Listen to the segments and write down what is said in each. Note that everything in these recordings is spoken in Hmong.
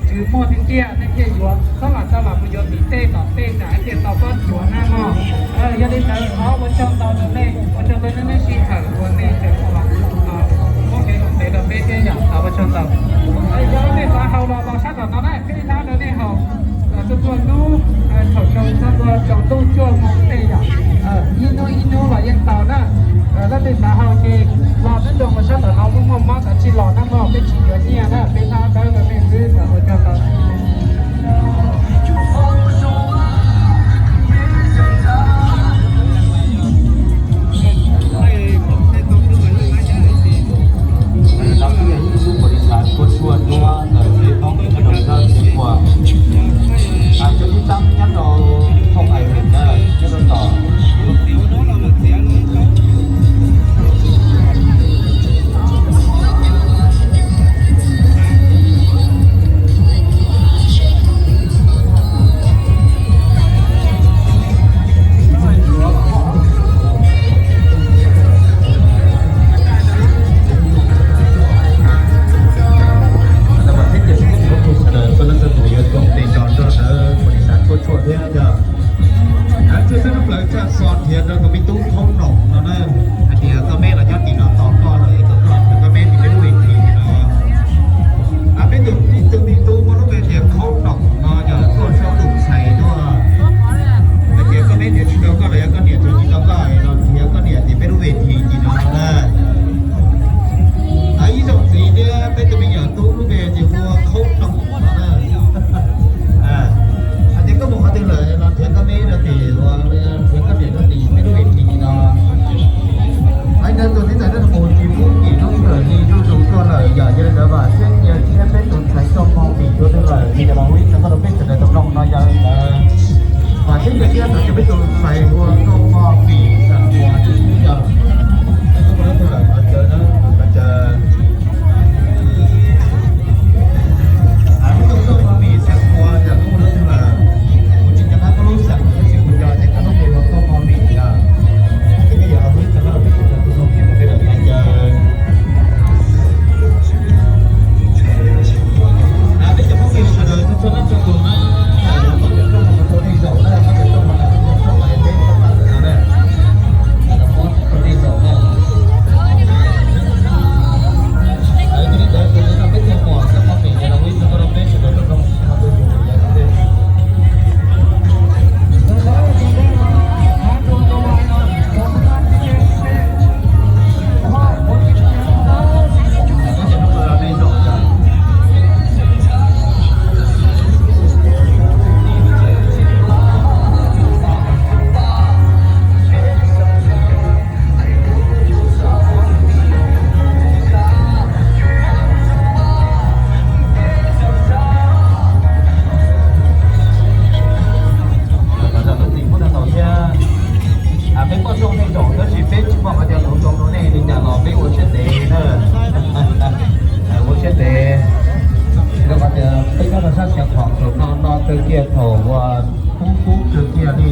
Tsis muaj tiag tiag nej thiaj yuav, txhob lam tau lam mus yuav tim tej tom tej tsam ib pliag tau kob tsuav na mog. Yog li ntawd thov ua tsaug ntau rau nej, ua tsaug rau nej sij hawm uas nej tseem muab kev koom tes rau peb thiab yom, thov ua tsaug ntau. Yog nej xav haus los los sab tom no na, peb hlab rau nej haus. Tuaj tuaj hnub thaum tsaus, txog ntua tsaus ntuj cuaj moos tej yom, ib hnub ib hnub los yeej tau na. Leej twg xav haus ces los peb nroog ua sab tom no, muaj muaj mob kav tsij los na mog, peb tsis yuav nyiaj na, peb hlab dawb rau nej xwb, ua tsaug ntau. Lawv kuj yog ib tug bos lis xas tshua tshua ntsuab ntawm Hmoob ib tug nyob Xeev Khuam, cov tib txab nyob rau Thoob Ais Hwm ntawd nyob rau tom. Sawv daws tuaj leej tuaj tus yuav koom tes nrog rau sawv daws poj lis xas tshua tshua thiab yog. Tsuas xwb lub plawv tshaj xo nrhiav rau tus me tub Khaub Noom no na, hais tias koj meb los nyob tim no tos koj lawm, koj nrhiav koj meb tim peb lub ves thim no. Peb tus ib tug me tub muaj lub npe tias Khaub Noom no yog tuaj saib tus ntxhais tuaj. Hais tias koj meb nrhiav tsis tau koj los yog koj niam nrhiav tsis tau koj los nrhiav koj niam tim peb lub ves thim tim no na. Ib zaug ntxiv thiab, peb tus me nyuam tub lub npe ces hu ua Khaub Noom no na. Hais tias koj mus qhov twg lawm los nrhiav koj meb rau tim, nrhiav koj niam rau tim peb lub ves thim no. Hais ntawd tus tib ntawm no mus tsis pub kim lub sij hawm li zuj zus tuaj lawm yom, yog li ntawd vam thiab cia siab peb tus ntxhais txoj hmoo vim yuav twg lawm li yog los hu ib txhia koj rau peb sawv daws tau mloog no yog li ntawd. Vam thiab cia siab ntawd tias peb tus ntxhais ua txoj hmoo vim xam uas twb yog. Koj mus lawm tus lawm qhov chaw na, qhov chaw. Lub tau txoj hmoo vim xam uas yog koj mus lawm tus lawm, kuv tsis nco qab koj lub xeem tab sis kuv nco tias koj lub npe hu ua txoj hmoo vim yog. Ces koj yuav hu ib txhia koj rau peb sawv daws tau mloog thiab mus peb lawm qhov chaw. Peb cov phooj ywg sawv daws txhua leej txhua tus na, los koj cov rooj los rau nej zaum na, koj cov rooj los rau nej zaum na, los muab rau nej zaum na. Yog li ntawd tus no peb thiaj muaj cov phooj ywg los ib txhia koj rau peb sawv daws tau mloog. Los zog tus tim muab tag ntaus thiab. Peb muaj rooj nej zaum tab sis peb tsis muaj qhov chaw hloov zoo rau nej li cas los peb ua siab ntev na. Ua siab ntev. Rau qhov tias peb nyob rau sab Xeev Khuam thaum no no kawg kiag thaum uas kub kub kawg kiag li.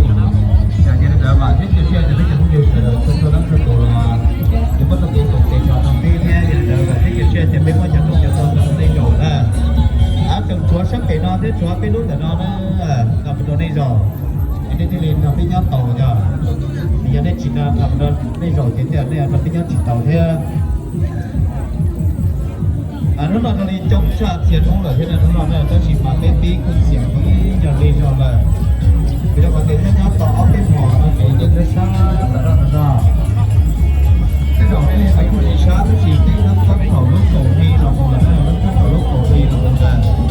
Yog li ntawd mas peb cia siab tias peb cov phooj ywg sawv daws txhua txhua leej txhua tus los yuav muab txoj kev koom tes tso rau peb thiab yog li ntawd mas peb cia siab tias peb muab cov rooj cov tog rau nej zaum na. Tseem tshuav sab pem no thiab tshuav peb lub ntawm no na, los rau nej zaum. Es nej thiaj li nrog peb nyob taus yog. Yog nej tsis nrog, nrog nej zaum ces thiaj nej nrog peb nyob tsis taus thiab. Hnub no zoo li coob tshaj txhia hnub lawm thiab na hnub no na, tab sis mas peb pib kuj xiam ib nyuag li zog lawm. Vim rau qhov tias nyob nyob tau ob peb hmos no ces yeej sab sab tas zog tas zog. Tej zaum nej leej twg kuj tsis sab tab sis peb lub koob thaum lub kaum hli los mus lawm na, lub koob thaum lub kaum hli los mus lawm.